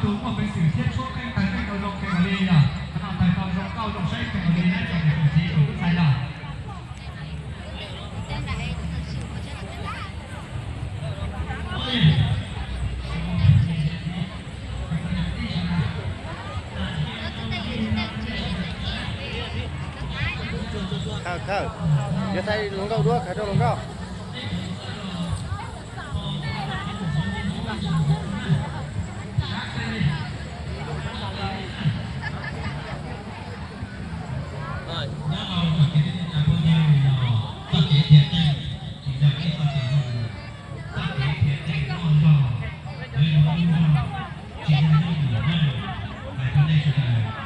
Tus muaj peev xwm thiab tshuab qeej tawg qeej tau zoo kheev kom li yog, qhov no tawg tau zoo nkauj zoo saib kheev kom li na, tsoom niam tsoom txiv tsoom tub ntxhais yog. Khaws, khaws. Yuav thaij hluas nkauj duab, khaws rau hluas nkauj. Nyob rau txoj kev thiaj teej, tsis yog ib txoj kev zoo, txoj kev thiaj teej loj zog, yuav yuav lub zog, tsis yog yooj yim na. Hais rau nej sawv daws,